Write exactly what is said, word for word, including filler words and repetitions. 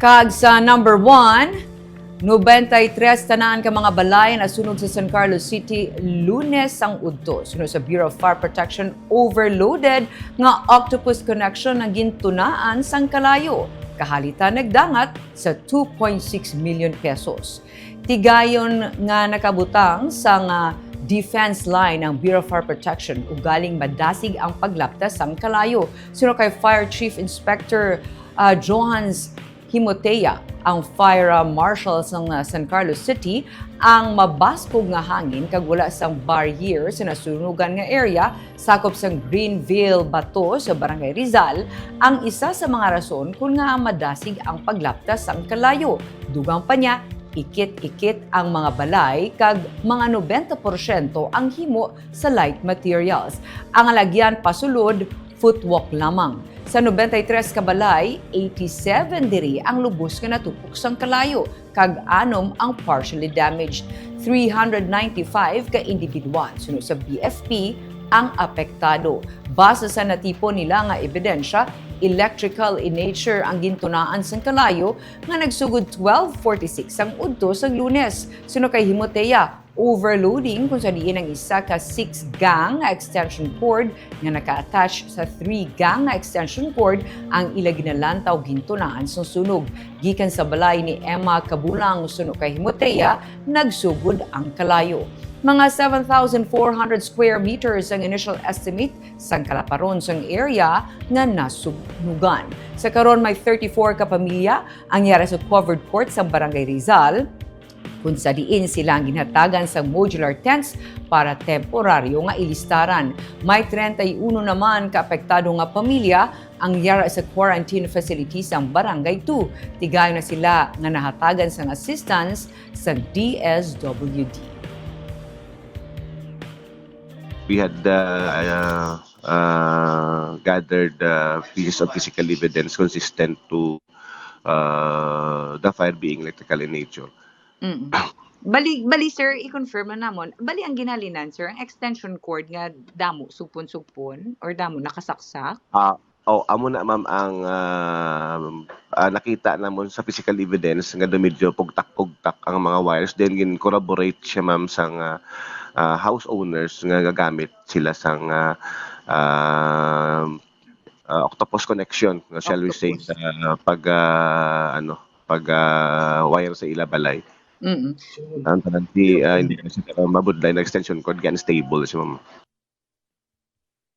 Kag sa number one, nobenta y tres tanan ka mga balay nasunog sa San Carlos City Lunes sang udto. Suno sa Bureau of Fire Protection, overloaded nga octopus connection ang gintunaan sang kalayo. Kahalitan nagdangat sa two point six million pesos. Tigayon nga nakabutang sang defense line ang Bureau of Fire Protection ugaling madasig ang paglapta sang kalayo. Suno kay Fire Chief Inspector, ah, Johans Himotea, ang Fire Marshal sang, ah, San Carlos City, ang mabaskog nga hangin kag wala sang barrier sa nasunugan nga area sakop sang Greenville Bato sa Barangay Rizal ang isa sa mga rason kon ngaa madasig ang paglapta sang kalayo. Dugang pa niya, ikit-ikit ang mga balay kag mga nobenta porsyento ang himo sa light materials. Ang alagyan pasulod, footwalk lamang. Sa nobenta y tres ka balay, eighty seven diri ang lubos nga natupok sang kalayo, kag anom ang partially damaged. Three hundred ninety-five ka individual, suno sa B F P, ang apektado. Base sa natipon nila nga ebidensya, electrical in nature ang gintunaan sang kalayo nga nagsugod twelve forty-six ang udto sang Lunes. Suno kay Himotea, overloading, kung sa diin ang isa ka six gang nga extension cord nga naka-attach sa three gang nga extension cord ang ila ginalantaw, gintunaan sang sunog. Gikan sa balay ni Emma Kabulang, suno kay Himotea, nagsugod ang kalayo. Mga seven thousand four hundred square meters ang initial estimate sang kalaparon sang area nga nasunugan. Sa karon, may thirty-four ka pamilya ang yara sa covered court sang Barangay Rizal, kung sa diin sila ang ginhatagan sang modular tents para temporaryo nga ilistaran. May treinta y uno naman ka apektado nga pamilya ang yara sa quarantine facility sang Barangay two. Tigayon na sila nga nahatagan sang assistance sa D S W D. We had uh, uh, uh, gathered uh, pieces of physical evidence consistent to uh, the fire being electrical in nature. Mm. Bali, bali sir, i-confirm na namon. Bali ang ginhalinan sir, ang extension cord nga damo sugpon-sugpon or damo nakasaksak? Ah, oh, amo na ma'am ang ah, ah, nakita namon sa physical evidence nga do medyo pugtak-pugtak ang mga wires. Then gin-corroborate siya ma'am sang ah, ah, house owners nga gagamit sila sang ah, ah, ah, octopus connection, no, shall we say, Octopus. Sa pag ah, ano, pag ah, wire sa ila balay. Mm. Ang tanan di ah, hindi na siya mabudlay na extension cord, kaya unstable siya ma'am.